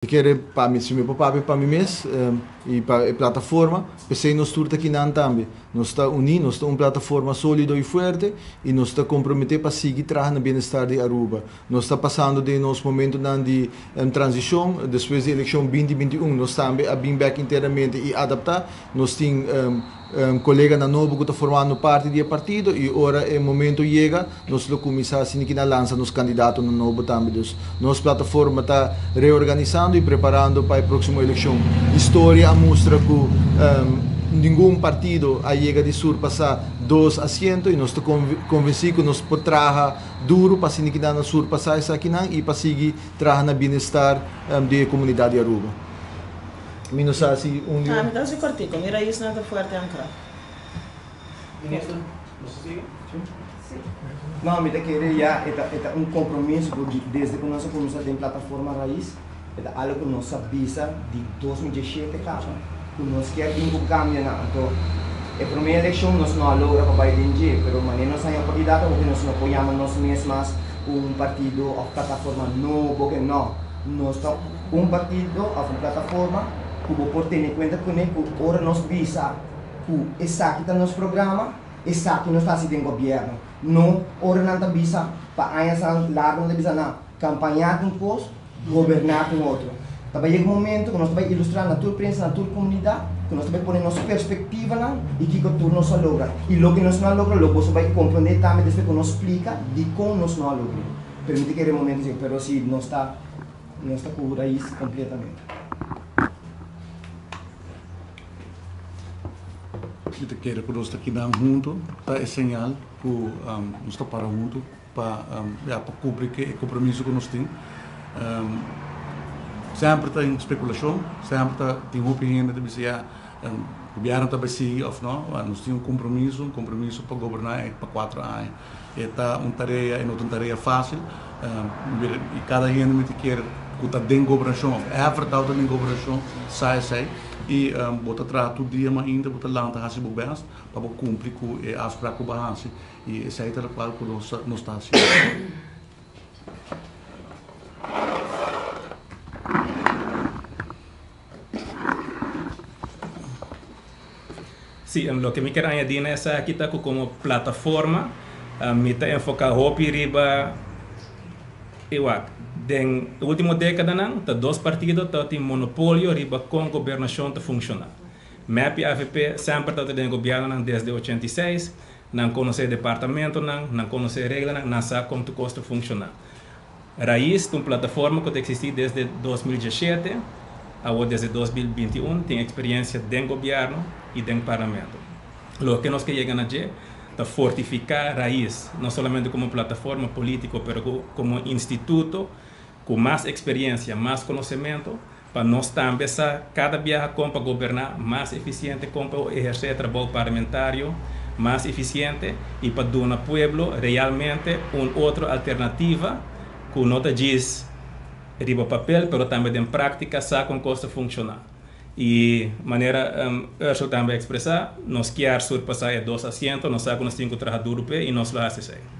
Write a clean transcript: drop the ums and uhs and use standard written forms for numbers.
Mi kere pa mi, si mi por papia pa mi mes i pa e plataforma, p'esei nos tur ta kinan tambe. Nos ta uní, nos ta un plataforma sólido i fuerte i nos ta komprometé pa sigui traha na bienestar di Aruba. Nos ta pasando den nos momentonan di transishon, despues di elekshon 2021 nos tambe a bin bèk internamente i adaptá. Nos tin Koleganan nobo ku ta formando parti di e partido i ora e momento yega nos lo kuminsá asina ki na lansa nos kandidatonan nobo tambe. Dus nos plataforma ta reorganisando i preparando pa e próksimo elekshon. Historia a mustra ku ningun partido a yega di surpasá dos asiento i nos ta konvensí ku nos por traha duru pa asina ki nan a surpasá esakinan i pa sigui traha na bienestar di e komunidat di Aruba. Mi no sa si un di. Ah, mi ta hasi kortico. Mi raisnan ta fuerte ankrá. Minister, nos ta sigui? Si. No, mi ta kere ya e ta e ta un compromiso cu desde cu nos a cuminsa den plataforma Raiz e ta algo cu nos a bisa di 2017 caba cu nos kier bin cu cambionan. Anto e prome eleccion nos no a logra pa bay den dje, pero manera nos haña oportunidad awo cu nos no por yama nos mes mas un partido of plataforma nobo ke no. Nos ta un partido of un plataforma ku bo por tene kuenta kuné ku ora nos bisa ku esaki ta nos programa, esaki nos ta hasi den gobièrnu. No ora nan ta bisa pa añanan largu nan ta bisa nan kampañá ku un kos, goberná ku un otro. Ta bai yega un momento ku nos ta bai ilustrá na tur prensa, na tur komunidat ku nos ta bai pone nos perspektivanan i kiko tur nos a logra. I loke nos no a logra lo boso bai komprondé tambe despues ku nos splika dikon nos no a logr'é. Pero mi ta kere momento si, pero si nos ta nos ta ku rais kompletamente. Mi ta kere ku nos ta kinan huntu ta e señal ku nos ta para huntu pa ya pa kumpli ku e kompromiso ku nos tin. Semper ta tin spekulashon, semper ta tin hopi hende ta bisa ya gobièrnu ta bai sigui òf no. Nos tin un kompromiso, un kompromiso pa goberná pa kuater aña. E ta un tarea, e no ta un tarea fácil. I kada hende mi ta kier ku ta den gobernashon òf ever tabata den gobernashon sa esei. I bo ta traha tur dia mainta, bo ta lanta hasi bo bèst pa bo kumpli ku e afsprak ku bo a hasi. I esei ta lokual ku nos nos ta hasiendo. Sí, loke mi kier añadí na esaki ta ku komo plataforma mi ta enfoká hopi riba e wak. Den e último dékadanan ta dos partido ta tin monopolio riba kon gobernashon ta funshoná. Mep i avp semper tabata den e gobièrnunan desde 86, nan konosé e departamentonan, nan konosé e reglanan, nan sa kon tur kos ta funshoná. Raiz ta un plataforma ku ta eksistí desde 2017, awor desde 2021 tin eksperiencia den gobièrnu i den parlamento. Loke nos ke yega na dje ta fortifiká Raiz, no solamente komo plataforma polítiko pero komo instituto ku mas eksperiencia, mas konosementu, pa nos tambe sa kada biaha kon pa goberná mas efisiente, kon pa ehersé e trabou parlamentario mas efisiente i pa duna pueblo realmente un otro alternativa ku no ta djis riba papel pero tambe den práktika sa kon kos ta funkshoná. I manera Ursel tambe a ekspresá, nos kier surpasá e dos asiento, nos sa ku nos tin ku traha duru p'e i nos lo hasi esei.